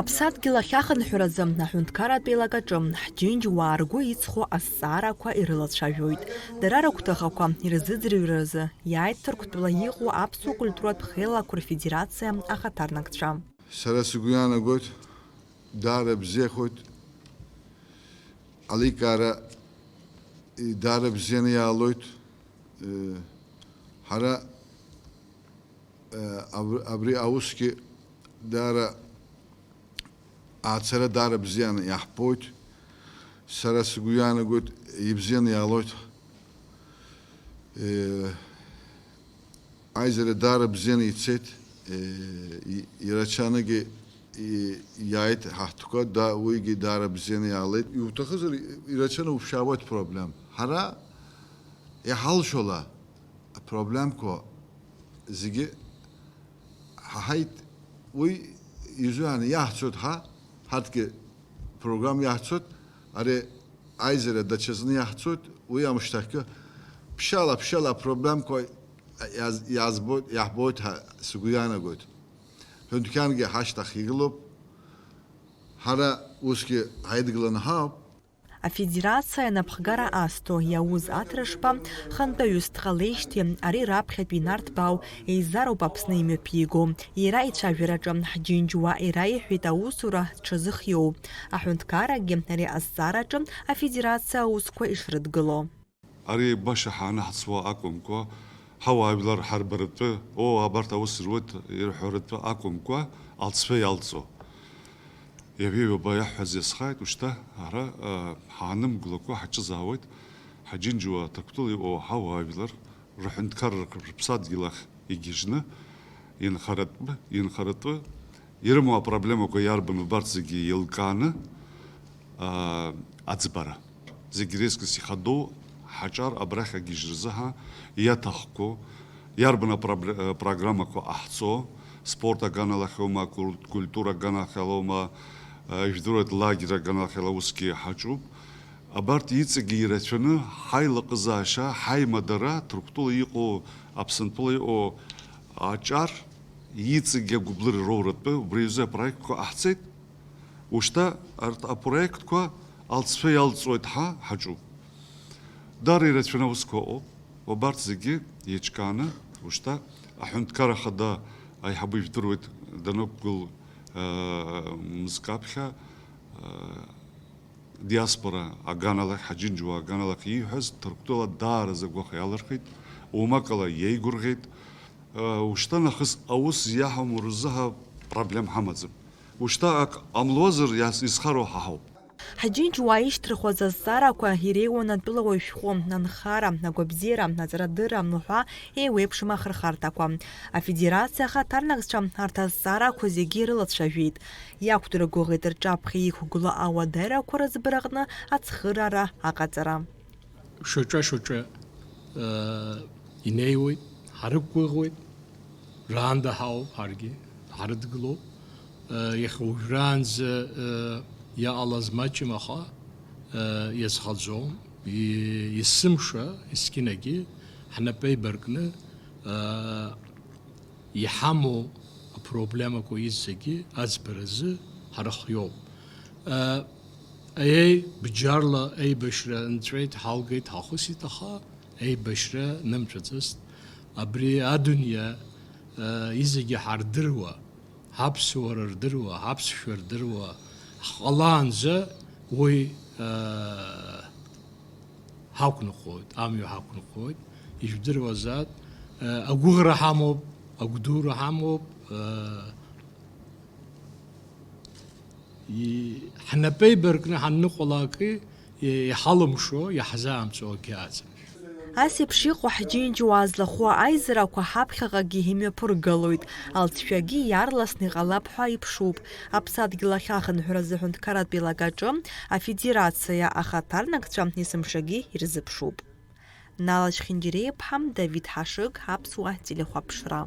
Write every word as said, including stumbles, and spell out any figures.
Аԥсадгьыл ахьахынҳәразы аҳәынҭқарратә еилакаҿы ҳџьынџьуаа ргәы иҵхо азҵаарақәа ирылацәажәоит. Дара рыгәҭахақәа ирзыӡырҩразы иааит Ҭырқәтәыла иҟоу аԥсуа культуратә хеилақәа рфедерациа ахаҭарнакцәа. Сара сгәы иаанагоит, даара бзиахоит, аликаара даара бзианы иаалоит. Ҳара абри аусгьы даара ацара даара бзианы иаҳбоит. Сара сгәы иаанагоит, ибзианы иаалоит. Аизара даара бзианы ицеит. Ирацәанагьы иааит ҳаҳҭқәа, да, уигьы даара бзианы иаалеит. Иуҭахызар, ирацәаны уԥшаауеит проблем. Ҳара иҳалшола апроблемқәа зегьы ҳаҳаит. Уи изуан иаҳцоит ҳа, ҳарҭгьы программа иаҳцоит, ари аизара даҽазны иаҳцоит, уи амышьҭахьгьы ԥшьала, ԥшьала апроблемқәа иаз-, иаазбоит, иаҳбоит ҳәа сгәы иаанагоит. Ҳәынҭқаргьы ҳашьҭахь игылоуп, ҳара усгьы ҳаидгыланы ҳаауп. Афедерациа анапхгара азҭо иауз Аҭрышба хантәаҩыс дҟалеижьҭеи ари раԥхьатәи инарҭбаау еизароуп Аԥсны имҩаԥиго. Иара ицәажәараҿы ҳџьынџьуаа ираиҳәеит аусура дшазыхиоу, аҳәынҭқаррагьы ари азҵаараҿы афедерациа аусқәа ишрыдгыло. Ари баша ҳаанаҳҵуа акәымкәа, ҳауаажәлар ҳарбаратәы, оо, абарҭ аус руеит ирҳәаратәы акәымкәа, алҵшәа иалҵуа. Иаби ҩаба иаҳҳәаз иазхааит, ушьҭа ара, а, ҳаанымгылакәа ҳаҿызаауеит, ҳаџьынџьуа Ҭырқәтәыла иҟоу ҳауаажәлар рҳәынҭқарра рыԥсадгьыл ахь игьежьны, инхаратәы, инхаратәы ирымоу апроблемақәа иарбану убарҭ зегьы еилкааны, а, аӡбара. Зегь реизгьы ихадоу ҳаҿар абрахь агьежьразы ҳа иаҭахқәоу, иарбан апробле-, э, программақәа ҟаҳҵо, спорт аганала ахьоума, куль-, культура аганахьалоума, э, жәдыруеит лагер аганахьала усгьы ҳаҿуп. Абарҭ иҵегьы ирацәаны ҳаилаҟызаашьа, ҳаимадара, Ҭырқәтәыла иҟоу, Аԥсынтәыла иҟоу аҿар иҵегьы агәыблыра роуратәы убри азы апроектқәа ҟаҳҵеит. Ушьҭа арҭ апроектқәа алҵшәа иалҵуеит ҳа ҳаҿуп. Даара ирацәаны аусқәа ыҟоуп. Убарҭ зегьы еиҿкааны, ушьҭа аҳәынҭқар ахада аиҳабы ижәдыруеит данықәгыл, э, мызкы аԥхьа, э, диаспора аганалахь, ҳаџьынџьуаа аганалахь ииҳәаз Ҭырқәтәыла даараӡа агәаҟ иалырхит, умакала иеигәырӷьеит. Э, ушьҭа нахыс аус иаҳаму рзыҳа проблем ҳамаӡам. Ушьҭа ак ҟамлозар, иас-, изхароу ҳа ҳауп. Ҳџьынџьуаа ишьҭырхуаз азҵаарақәа иреиуан атәылауаҩ шәҟәы, анхара, агәабзиара, аҵарадырра уҳәа еиуеиԥшым ахырхарҭақәа. Афедерациа ахаҭарнакцәа арҭ азҵаарақәа зегьы ирылацәажәеит. Иақәдыргәыӷит рҿаԥхьа иқәгылоу ауадаҩрақәа рыӡбараҟны ацхыраара аҟаҵара. Шьаҿа-шьаҿа, э, инеиуеит, ҳарықәгәыӷуеит, раанда ҳауп, ҳаргьы ҳарыдгылоуп. Э, иахьа уажәраанӡа, э, иҟалаз маҷым, аха, э, иазхаӡом. И-, есымша, есқьынагьы ҳнапы еибаркны, э, иҳамоу апроблемақәа изегьы аӡбаразы ҳара ҳиоуп. Э, еи, бџьарла еибашьра нҵәеит, ҳалгеит, ҳахысит, аха еибашьра нымҵәаӡацт. Абри адунеи, э, изегьы ҳардыруа, ҳаԥсуара рдыруа, ҳаԥсшәа рдыруа ҳҟалаанӡа уи, э, ҳақәныҟәоит, амҩа ҳақәныҟәоит, ижәдыруазааит, э, агәыӷра ҳамоуп, агәдура ҳамоуп, э, и-, ҳнапы еибаркны ҳанныҟәалакгьы, и-, иҳалымшо, иаҳзаамҵо акгьы ыҟаӡам. Ас еиԥш иҟоу ҳџьынџьуаа злахәу аизарақәа ҳаԥхьаҟагьы имҩаԥыргалоит, алҵшәагьы иаарласны иҟалап ҳәа иԥшуп. Аԥсадгьыл ахь ахынҳәразы аҳәынҭқарратә еилакаҿы афедерациа ахаҭарнакцәа есымшагьы ирзыԥшуп. Нала Чхиндиреиԥҳа, Давид Ҳашыг, Аԥсуа телехәаԥшра.